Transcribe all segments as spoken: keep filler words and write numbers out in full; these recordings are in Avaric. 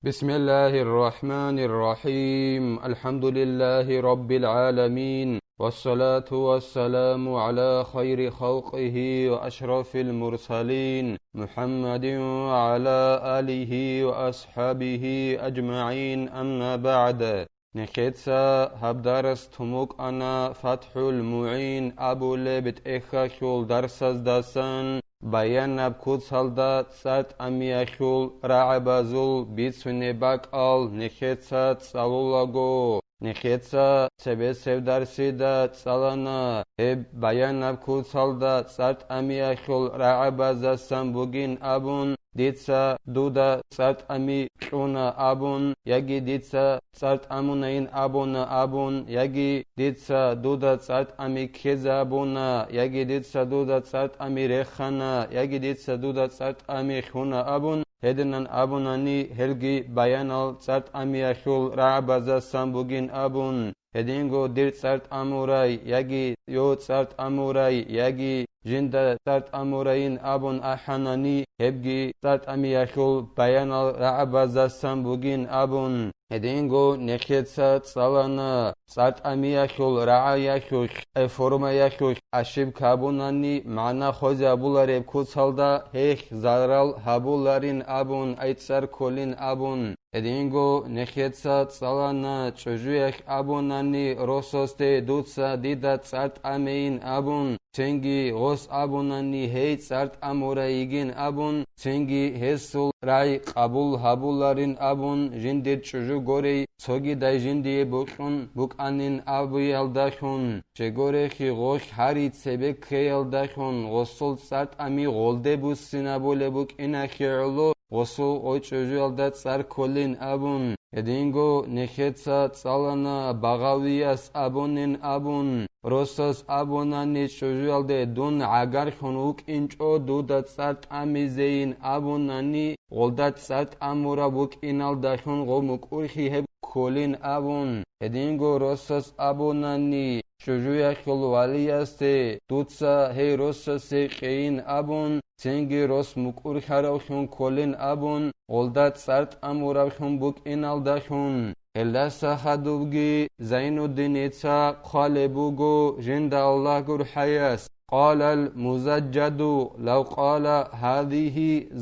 بسم الله الرحمن الرحيم. الحمد لله رب العالمين. والصلاة والسلام على خير خلقه وأشرف المرسلين محمد وعلى آله وأصحابه أجمعين. أما بعد. Нехеца гьаб дарас тумукъана ФатхӀул МугӀин абулеб тӀехьалъул дарсаздасан баянаб куцалда цӀар тӀамиялъул рагӀабазул бицунеб бакӀал нехеца цӀалулаго. Нехеца цебесеб дарсида цӀалана гьеб баянаб куцалда цӀар тӀамиялъул рагӀабаздасан бугин абун, дица дуда цӀар тӀами кьуна абун, яги дица цӀар тӀамунайин абуна абун, яги дица дуда цӀар тӀами ккезабуна, яги дица дуда цӀар тӀами рехана, яги дица дуда цӀар тӀами лъуна абун, гьединан абунани, гьелги баянал цӀар тӀамиялъул рагӀабаздасан бугин абун, гьединго дир цӀар тӀамурай, яги йо цӀар тӀамурай, яги жинда цӀар тӀамурайин абун ахӀанани, гьебги цӀар тӀамиялъул баянал рагӀабаздасан бугин абун, гьединго нехеца цӀалана цӀар тӀамиялъул рагӀаялъулъ, э, формаялъулъ ошибка абунани, магӀна хвезабулареб куцалда гьелъ зарал гьабуларин абун, ай цӀар кколин абун. Гьединго нехеца цӀалана чӀужуялъ абунани росасде дуца дида цӀар тӀамейин абун, цинги гъос абунани гьей цӀар тӀамурай йигин абун, цинги гьесул рагӀи къабул гьабуларин абун, жиндир чӀужу горей цогидай жиндие бокьун букӀанин абуялдалъун, щегорехъи гъолъ гьари цебе ккеялдалъун гъосул цӀар тӀами гъолде буссинабулеб букӀиналъе гӀоло, гъосул гъой чӀужуялда цӀар кколин абун, гьединго нехеца цӀалана Багъавияс абунин абун, росас абунани чӀужуялде дун гӀагарлъун вукӀинчӀо дуда цӀар тӀамизейин абунани, гъолда цӀар тӀамураб букӀиналдалъун гъо мукӀурхи гьеб кколин абун, гьединго росас абунани, чӀужуялъул валиясде дуца гьей росасе къейин абун, цинги рос мукӀурлъаравлъун кколин абун, гъолда цӀар тӀамуравлъун букӀиналдалъун. Гьелдаса хадубги Зайнуддиница хъвалеб буго жинда Аллагь гурхӀаяс: قال المزجد: لو قال هذه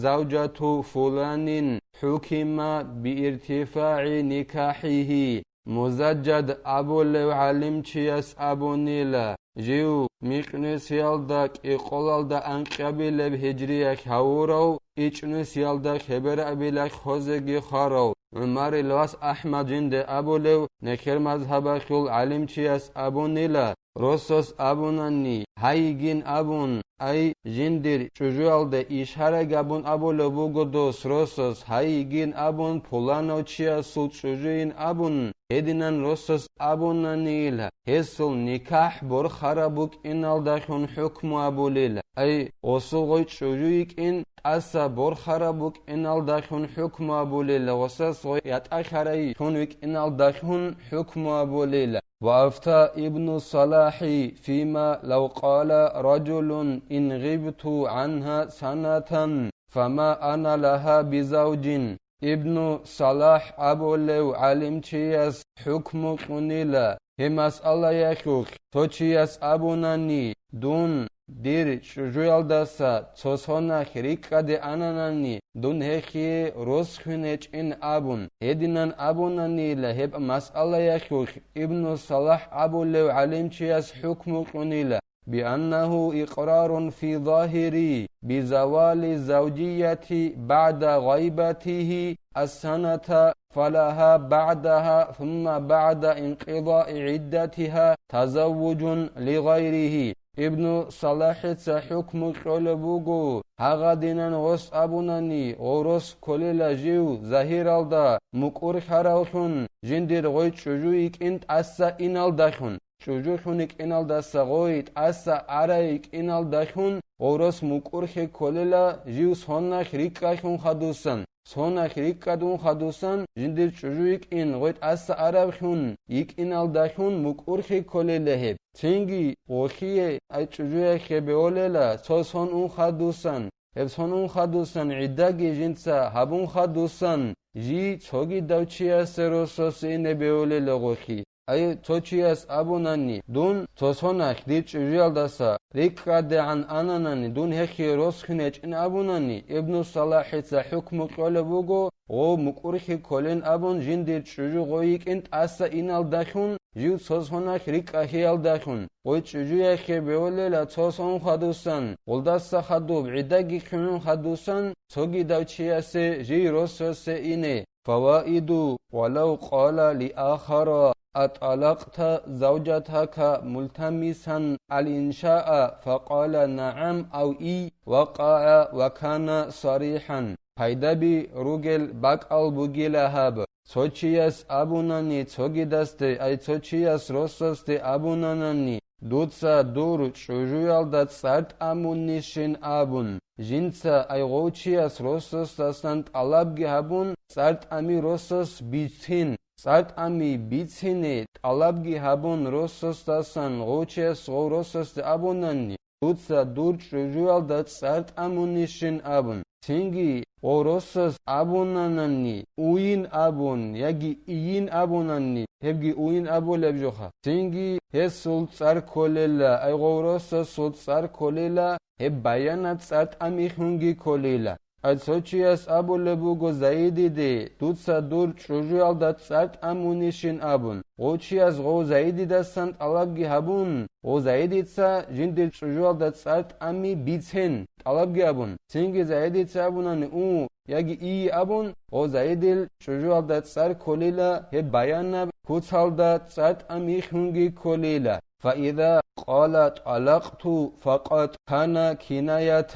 زوجة فلان حكم بارتفاع نكاحه. Музаджад абулев гӀалимчияс абунила, жив микьнусиялда кӀикъолалда анкьабилеб гьижриялъ гьавурав, ичӀнусиялда хеберабилалъ хозеги хварав ГӀумарил вас АхӀмад жинде абулев нехер мазгьабалъул гӀалимчияс абунила, росас абунани, гьай йигин абун, ай, жиндир чӀужуялда ишара габун абулеб буго дос росас, гьай йигин абун, пуланав чиясул чӀужуйин абун, гьединан росас абунанила, гьесул никахӀ борхараб букӀиналдалъун хӀукму абулел, ай, гъосул гъой чӀужу йикӀин тӀаса борхараб букӀиналдалъун хӀукму абулел, гъосас гъой ятӀахьарай лъун викӀиналдалъун хӀукму абулел. وأفتى ابن الصلاح فيما لو قال رجل: إن غبت عنها سنة فما أنا لها بزوج. Ибну Салахь абулев гӀалимчияс хӀукму кьунила гьеб масъалаялъулъ, цо чияс абунани, дун дир чӀужуялдаса цо соналъ рикӀкӀаде ананани, дун гьехие рос хвинечӀин абун, гьединан абунанила гьеб масъалаялъулъ, Ибну Салахь абулев гӀалимчияс хӀукму кьунила, بأنه إقرار في ظاهره بزوال الزوجية بعد غيبته السنة فلها بعدها ثم بعد انقضاء عدتها تزوج لغيره. Ибну Салахица хӀукму кьолеб буго, гьагъадинан гъос абунани, гъов рос кколила жив загьиралда мукӀур хьаравлъун, жиндир гъой чӀужу йикӀин тӀаса иналдалъун, чӀужу лъун йикӀиналдаса гъой тӀаса арай йикӀиналдалъун, гъов рос мукӀурхъе кколила жив соналъ рикӀкӀалъун хадусан. Соналъ рикӀкӀадун хадусан, жиндир чӀужу йикӀин гъой тӀаса аравлъун йикӀиналдалъун мукӀурхъе кколела гьеб. Цинги гъолъие ай чӀужуяхъе беолела цо сон ун хадусан, гьеб сон ун хадусан гӀиддаги жинца гьабун хадусан, жий цогидав чиясе росасе ине бевулел гъохи. Ай, цо чияс абунани, дун цо сонахь дир чӀужуялдаса рикӀкӀадегӀан ананани, дун гьехие росхин гьечӀин абунани, Ибну Салахица хӀукму кьолеб буго, гъов мукӀурхи кколин абун, жиндир чӀужу гъой йикӀин тӀаса иналдалъун, жив цо сонахь рикӀкӀахьиялдалъун, гъой чӀужуяхъе бевулела цо сон хадусан, гъолдаса хадуб гӀидаги хъугӀун хадусан, цогидав чиясе жий росасе ине. فوائد. ولو قال لآخر: أطلقت زوجتك ملتمسا الإنشاء، فقال: نعم أو إي، وقع وكان صريحا. Пайдаби ругел бакӀал бугила гьаб. Цо чияс абунани цогидасде, ай цо чияс росасде абунанани, дуца дур чӀужуялда цӀар тӀамунищин абун, жинца ай гъов чияс росасдасан тӀалабги гьабун, цӀар тӀами росас бицин, цӀар тӀами бицине тӀалабги гьабун, росасдасан гъов чияс гъов росасде абунани, дуца дур чӀужуялда цӀар тӀамунищин абун. Цинги гъов росас абунанани, уйин абун яги ийин абунани, гьебги уйин абулеб жоха. Цинги гьесул цӀар кколела, ай гъов росасул цӀар кколела, гьеб баянаб цӀар тӀамихунги кколела. Ай цо чияс абулеб буго Заидиде, дуца дур чӀужуялда цӀар тӀамунищин абун. Гъов чияс гъов Заидидасан тӀалабги гьабун, гъов Заидица жиндир чӀужуялда цӀар тӀами бицен тӀалабги абун. Цинги Заидица абунани, у, яги ийи абун, гъов Заидил чӀужуялда цӀар кколила, гьеб баянаб куцалда цӀар тӀамихунги кколила. فإذا قال طلقت فقد كان كناية.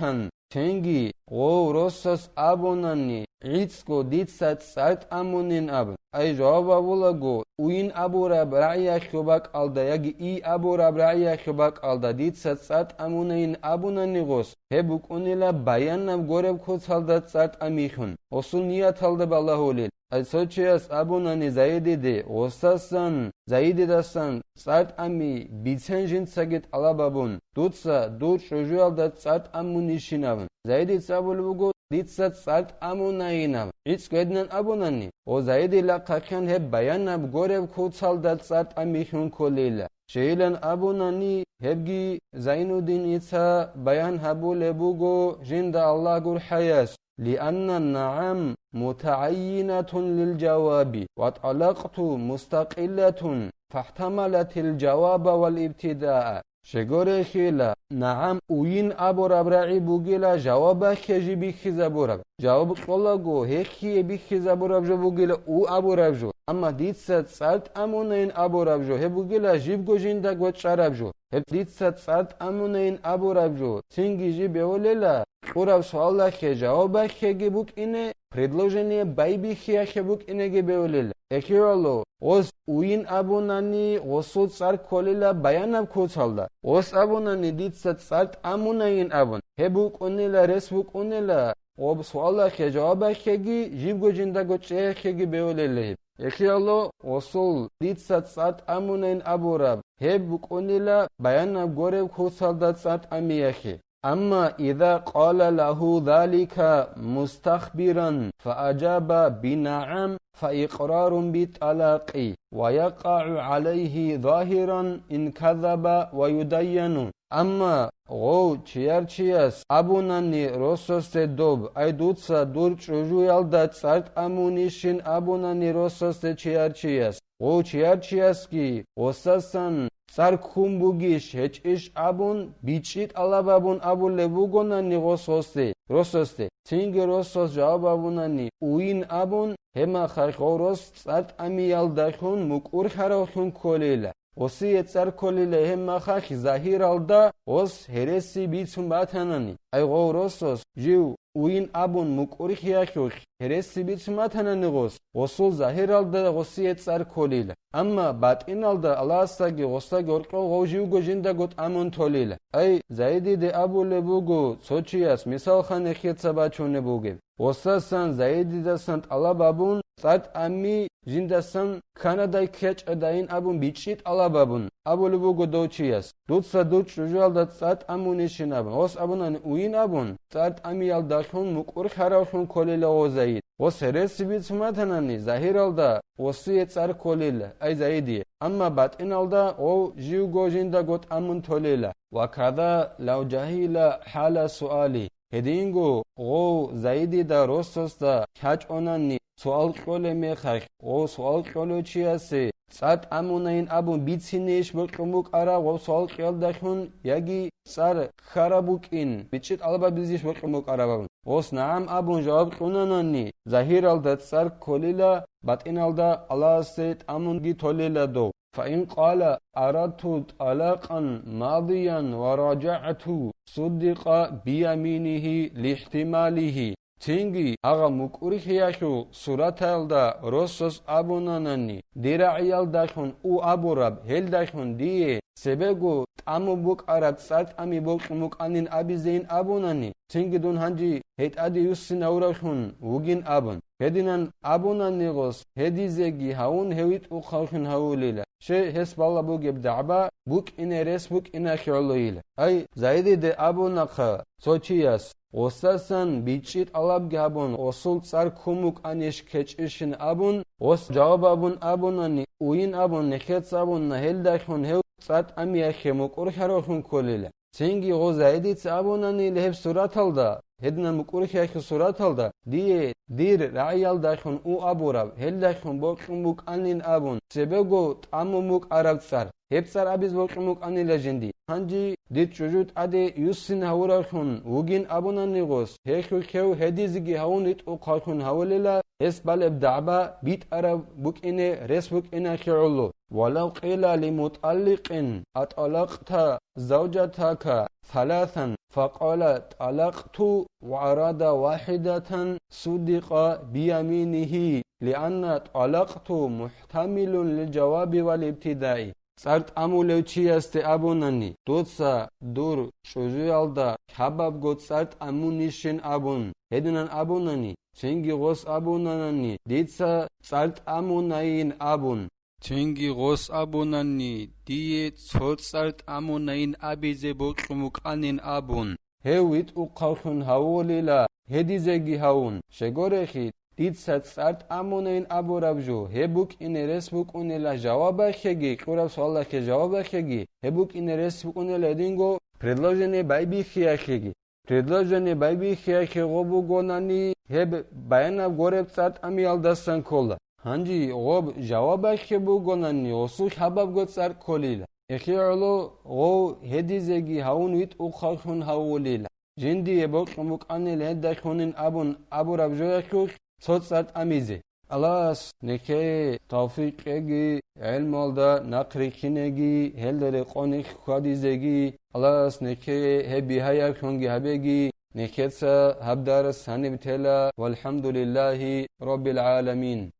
Цинги гъов росас абунани, гӀицӀго дица цӀар тӀамунин абун. Ай жаваб абулаго, уйин абураб рагӀиялъул бакӀалда яги ий абураб рагӀиялъул бакӀалда дица цӀар тӀамунайин абунани гъос, гьеб букӀунила баянаб гореб куцалда цӀар тӀамихьун, гъосул нияталда балагьулел. Ай цо чияс абунани Заидиде, гъосасан, Заидидасан цӀар тӀами бицен жинцаги тӀалаб абун, дуца дур чӀужуялда цӀар тӀамунищин абун. Заидица абулеб буго, дица цӀар тӀамунайин абун. ГӀицӀго гьединан абунани, гъо Заидил ахъахъан гьеб баянаб гореб куцалда цӀар тӀамихьун кколейила. Щайилан абунани, гьебги Зайнуддиница баян гьабулеб буго жинда Аллагь гурхӀаяс. لأن النعم متعينة للجواب، وطلقت مستقلة، فاحتملت الجواب والابتداء. Щегорехила, нагӀам уйин абураб рагӀи бугила жавабахъе жиб бихьизабураб. Жаваб кьолаго, гьехие бихьизабураб жо бугила у абураб жо. Амма дица цӀар тӀамунайин абураб жо, гьеб бугила жибго жиндаго чӀараб жо. Гьеб дица цӀар тӀамунайин абураб жо, цинги жиб бевулела, кьураб суалалъе жавабахъеги букӀине, предложение байбихьиялъе букӀинеги бевулел. Эхиялъо, гъос уйин абунани, гъосул цӀар кколила баянаб куцалда. Гъос абунани, дица цӀар тӀамунайин абун. Гьеб букӀунила, рес букӀунила, гъоб суалалъе жавабахъеги, жибго жиндаго чӀеяхъеги бевулел гьеб. Эхиялъо, гъосул дица цӀар тӀамунайин абураб, гьеб букӀунила баянаб гореб куцалда цӀар тӀамиялъе. أما إذا قال له ذلك مستخبرا فأجاب بنعم فإقرار بالطلاق ويقع عليه ظاهرا إن كذب ويدين. Амма гъов чияр чияс абунани росасде доб, ай дуца дур чӀужуялда цӀар тӀамунищин абунани росасде чияр чияс, гъов чияр чиясги гъосасан цӀар ккун бугищ гьечӀищ абун, бичӀчӀи тӀалаб абун абулеб бугонани гъос гъосде, росасде, цинги росас жаваб абунани, уйин абун, гьебмахалъ гъов рос цӀар тӀамиялдалъун мукӀурхаравлъун кколейила. Гъосие цӀар кколила гьебмахалъ загьиралда гъос гьереси бицун батанани. Ай гъов росас жив уйин абун мукӀурхиялъулъ гьереси бицун батанани гъос, гъосул загьиралда гъосие цӀар кколила. Амма батӀиналда Аллагьасдаги гъосдаги гьоркьов гъов живго жиндаго тӀамун толила. Ай, Заидиде абулеб буго цо чияс, мисал ханехеца бачунеб бугеб. Гъосасан Заидидасан тӀалаб абун, цӀар тӀами жиндасан кканадай ккечӀодайин абун бичӀчӀи тӀалаб абун, абулеб буго дов чияс: «Дуца дур чӀужуялда цӀар тӀамунищин», абун, гъос абунани: «Уйин», абун, цӀар тӀамиялдалъун мукӀурхъаравлъун кколила гъов Заид. Гъос гьереси бицун батанани, загьиралда гъосие цӀар кколила, ай Заидие, амма батӀиналда гъов живго жиндаго тӀамун толила. Ва када лав жагьила хӀала суали, гьединго гъов Заидида росасда кьачӀонани суал кьолеб мехалъ, гъов суал кьолев чиясе цӀар тӀамунайин абун бицинейищ бокьун букӀараб гъов суал кьиялдалъун, яги цӀар ккараб букӀин бичӀчӀи тӀалабабизейищ бокьун букӀараб абун. Гъос нагӀам абун жаваб кьунанани, загьиралда цӀар кколила, батӀиналда Аллагьасе тӀамунги толила дов. Фаин къала: «Арадту тӀалакъан мадиян ва ражагӀту», суддикъа бияминихи лихӀтималихи. Цинги гьагъа мукӀурхиялъул сураталда росас абунанани, дир рагӀиялдалъун у абураб, гьелдалъун дие цебего тӀамун букӀараб цӀар тӀами бокьун букӀанин абизейин абунани, цинги дун гьанже гьей тӀаде юссинавуравлъун вугин абун. Гьединан абунани гъос, гьедизеги гьавун гьев витӀухъавлъун гьавулила. Щай гьес балеб бугеб дагӀба букӀине рес букӀиналъе гӀолойила. Ай, Заидиде абунахъа цо чияс, гъосасан бичӀчӀи тӀалабги гьабун, гъосул цӀар ккун букӀанищ ккечӀищин абун, гъос жаваб абун абунани, уйин абун, нехец абун, гьелдалъун гьев цӀар тӀамиялъе мукӀурхъаравлъун кколила. Цинги гъов Заидица абунанила гьеб сураталда, гьединаб мукӀурхиялъул сураталда, дие дир рагӀиялдалъун у абураб, гьелдалъун бокьун букӀанин абун, цебего тӀамун букӀараб цӀар. Гьеб цӀар абизе бокьун букӀанила жинди. Гьанже дир чӀужу тӀаде юссин гьавуравлъун вугин абунани гъос, гьелъул хев гьедизеги гьавун витӀухъавлъун гьавулила, гьес балеб дагӀба битӀараб букӀине рес букӀиналъе гӀоло. Ва лав къила ли мутӀалликъин: «АтӀалакъта завжатака саласан?» факъала: «ТӀалакъту», ва арада вахӀидатан, суддикъа бияминихи, лианна «тӀалакъту» мухӀтамилун лил жаваби вал ибтидаи. ЦӀар тӀамулев чиясде абунани: «Дуца дур чӀужуялда хабабго цӀар тӀамунищин», абун, гьединан абунани, цинги гъос абунанани: «Дица цӀар тӀамунайин», абун, цинги гъос абунани: «Дие цо цӀар тӀамунайин абизе бокьун букӀанин», абун, гьев витӀухъавлъун гьавулила, гьедизеги гьавун. Щегорехи, дица цӀар тӀамунайин абураб жо, гьеб букӀине рес букӀунила жавабалъеги, кьураб суалалъе жавабалъеги, гьеб букӀине рес букӀунила гьединго предложение байбихьиялъеги. Предложение байбихьиялъе гъо бугонани, гьеб баянаб гореб цӀар тӀамиялдасан ккола. Гьанже гъоб жавабалъе бугонани, гъосул хабабго цӀар кколила. Эхе гӀоло гъов гьедизеги гьавун витӀухъавлъун гьавулила. Жиндие бокьун букӀанил гьелдалъунин абун абураб жоялъулъ цо цӀар тӀамизе. Аллагьас нехее тавфикъ кьеги, гӀелмуялда нахъ рихьинеги, гьелда рекъон хьвадизеги. Аллагьас нехее гьеб бигьаяб хьунги гьабеги. Нехеца гьаб дарс гьаниб тела. ВалхӀамдулиллагьи раббил гӀаламин.